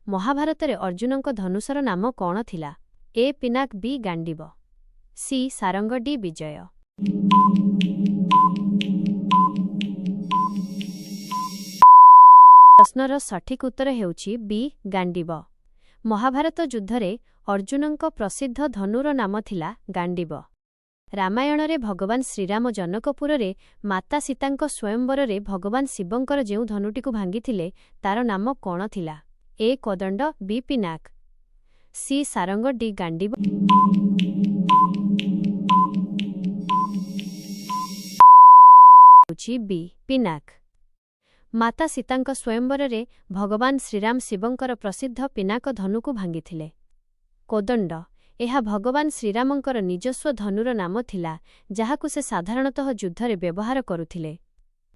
ମହାଭାରତରେ ଅର୍ଜୁନଙ୍କ ଧନୁଶର ନାମ କ'ଣ ଥିଲା? ଏ ପିନାକ, ବି ଗାଣ୍ଡିବ, ସି ସାରଙ୍ଗ, ଡି ବିଜୟ। ପ୍ରଶ୍ନର ସଠିକ୍ ଉତ୍ତର ହେଉଛି ବି ଗାଣ୍ଡିବ। ମହାଭାରତ ଯୁଦ୍ଧରେ ଅର୍ଜୁନଙ୍କ ପ୍ରସିଦ୍ଧ ଧନୁର ନାମ ଥିଲା ଗାଣ୍ଡିବ। ରାମାୟଣରେ ଭଗବାନ ଶ୍ରୀରାମ ଜନକପୁରରେ ମାତା ସୀତାଙ୍କ ସ୍ୱୟଂବରରେ ଭଗବାନ ଶିବଙ୍କର ଯେଉଁ ଧନୁଟିକୁ ଭାଙ୍ଗିଥିଲେ, ତାର ନାମ କ'ଣ ଥିଲା? ଏ କୋଦଣ୍ଡ, ବି ପିନାକ, ସି ସାରଙ୍ଗ, ଡି ଗାଣ୍ଡିବ। ହେଉଛି ବି ପିନାକ। ମାତା ସୀତାଙ୍କ ସ୍ୱୟଂବରରେ ଭଗବାନ ଶ୍ରୀରାମ ଶିବଙ୍କର ପ୍ରସିଦ୍ଧ ପିନାକ ଧନୁକୁ ଭାଙ୍ଗିଥିଲେ। କୋଦଣ୍ଡ, ଏହା ଭଗବାନ ଶ୍ରୀରାମଙ୍କର ନିଜସ୍ୱ ଧନୁର ନାମ ଥିଲା, ଯାହାକୁ ସେ ସାଧାରଣତଃ ଯୁଦ୍ଧରେ ବ୍ୟବହାର କରୁଥିଲେ।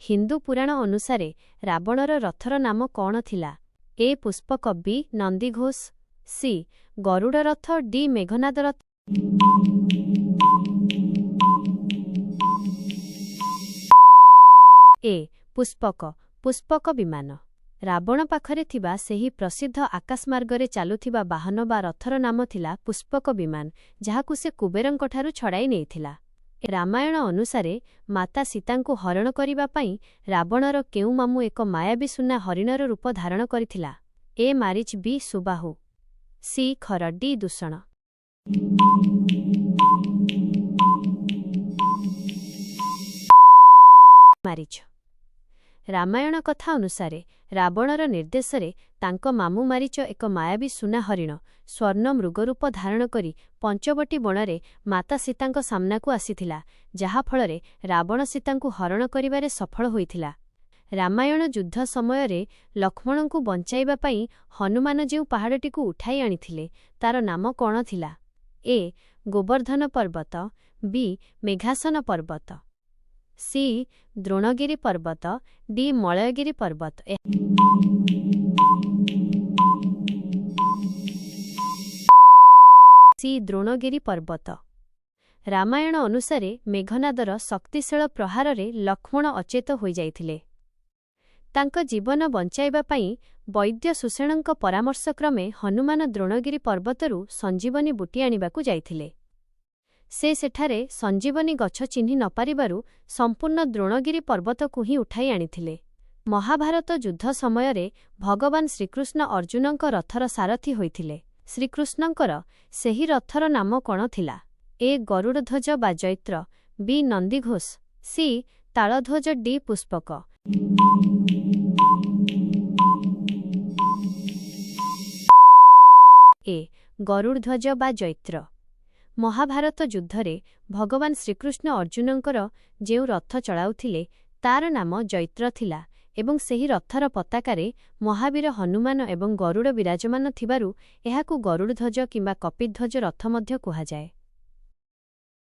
ହିନ୍ଦୁ ପୁରାଣ ଅନୁସାରେ ରାବଣର ରଥର ନାମ କ'ଣ ଥିଲା? ଏ ପୁଷ୍ପକ, ବି ନନ୍ଦିଘୋଷ, ସି ଗରୁଡ଼ ରଥ, ଡି ମେଘନାଦ ରଥ। ଏ ପୁଷ୍ପକ, ପୁଷ୍ପକ ବିମାନ। ରାବଣ ପାଖରେ ଥିବା ସେହି ପ୍ରସିଦ୍ଧ ଆକାଶମାର୍ଗରେ ଚାଲୁଥିବା ବାହନ ବା ରଥର ନାମ ଥିଲା ପୁଷ୍ପକ ବିମାନ, ଯାହାକୁ ସେ କୁବେରଙ୍କଠାରୁ ଛଡ଼ାଇ ନେଇଥିଲା। ରାମାୟଣ ଅନୁସାରେ ମାତା ସୀତାଙ୍କୁ ହରଣ କରିବା ପାଇଁ ରାବଣର କେଉଁ ମାମୁଁ ଏକ ମାୟାବୀ ସୁନା ହରିଣର ରୂପ ଧାରଣ କରିଥିଲା? ଏ ମାରିଚ, ବି ସୁବାହୁ, ସି ଖର, ଡି ଦୂଷଣ। ମାରିଚ। ରାମାୟଣ କଥା ଅନୁସାରେ ରାବଣର ନିର୍ଦ୍ଦେଶରେ ତାଙ୍କ ମାମୁଁ ମାରିଚ ଏକ ମାୟାବୀ ସୁନା ହରିଣ, ସ୍ୱର୍ଣ୍ଣ ମୃଗ ରୂପ ଧାରଣ କରି ପଞ୍ଚବଟୀ ବଣରେ ମାତା ସୀତାଙ୍କ ସାମ୍ନାକୁ ଆସିଥିଲା, ଯାହାଫଳରେ ରାବଣ ସୀତାଙ୍କୁ ହରଣ କରିବାରେ ସଫଳ ହୋଇଥିଲା। ରାମାୟଣ ଯୁଦ୍ଧ ସମୟରେ ଲକ୍ଷ୍ମଣଙ୍କୁ ବଞ୍ଚାଇବା ପାଇଁ ହନୁମାନ ଯେଉଁ ପାହାଡ଼ଟିକୁ ଉଠାଇ ଆଣିଥିଲେ, ତାର ନାମ କ'ଣ ଥିଲା? ଏ ଗୋବର୍ଦ୍ଧନ ପର୍ବତ, ବି ମେଘାସନ ପର୍ବତ, ସି ଦ୍ରୋଣଗିରି ପର୍ବତ, ଡି ମଳୟଗିରି ପର୍ବତ। ସି ଦ୍ରୋଣଗିରି ପର୍ବତ। ରାମାୟଣ ଅନୁସାରେ ମେଘନାଦର ଶକ୍ତିଶୀଳ ପ୍ରହାରରେ ଲକ୍ଷ୍ମଣ ଅଚେତ ହୋଇଯାଇଥିଲେ। ତାଙ୍କ ଜୀବନ ବଞ୍ଚାଇବା ପାଇଁ ବୈଦ୍ୟ ସୁଷେଣଙ୍କ ପରାମର୍ଶକ୍ରମେ ହନୁମାନ ଦ୍ରୋଣଗିରି ପର୍ବତରୁ ସଞ୍ଜୀବନୀ ବୁଟି ଆଣିବାକୁ ଯାଇଥିଲେ। ସେ ସେଠାରେ ସଞ୍ଜୀବନୀ ଗଛ ଚିହ୍ନି ନପାରିବାରୁ ସମ୍ପୂର୍ଣ୍ଣ ଦ୍ରୋଣଗିରି ପର୍ବତକୁ ହିଁ ଉଠାଇ ଆଣିଥିଲେ। ମହାଭାରତ ଯୁଦ୍ଧ ସମୟରେ ଭଗବାନ ଶ୍ରୀକୃଷ୍ଣ ଅର୍ଜୁନଙ୍କ ରଥର ସାରଥୀ ହୋଇଥିଲେ। ଶ୍ରୀକୃଷ୍ଣଙ୍କର ସେହି ରଥର ନାମ କ'ଣ ଥିଲା? ଏ ଗରୁଡ଼ଧ୍ୱଜ ବା ଜୈତ୍ର, ବି ନନ୍ଦିଘୋଷ, ସି ତାଳଧ୍ୱଜ, ଡି ପୁଷ୍ପକ। ଏ ଗରୁଡ଼ଧ୍ୱଜ ବା ଜୈତ୍ର। ମହାଭାରତ ଯୁଦ୍ଧରେ ଭଗବାନ ଶ୍ରୀକୃଷ୍ଣ ଅର୍ଜୁନଙ୍କର ଯେଉଁ ରଥ ଚଳାଉଥିଲେ, ତାର ନାମ ଜୈତ୍ର ଥିଲା ଏବଂ ସେହି ରଥର ପତାକାରେ ମହାବୀର ହନୁମାନ ଏବଂ ଗରୁଡ଼ ବିରାଜମାନ ଥିବାରୁ ଏହାକୁ ଗରୁଡ଼ଧ୍ୱଜ କିମ୍ବା କପିଧ୍ୱଜ ରଥ ମଧ୍ୟ କୁହାଯାଏ।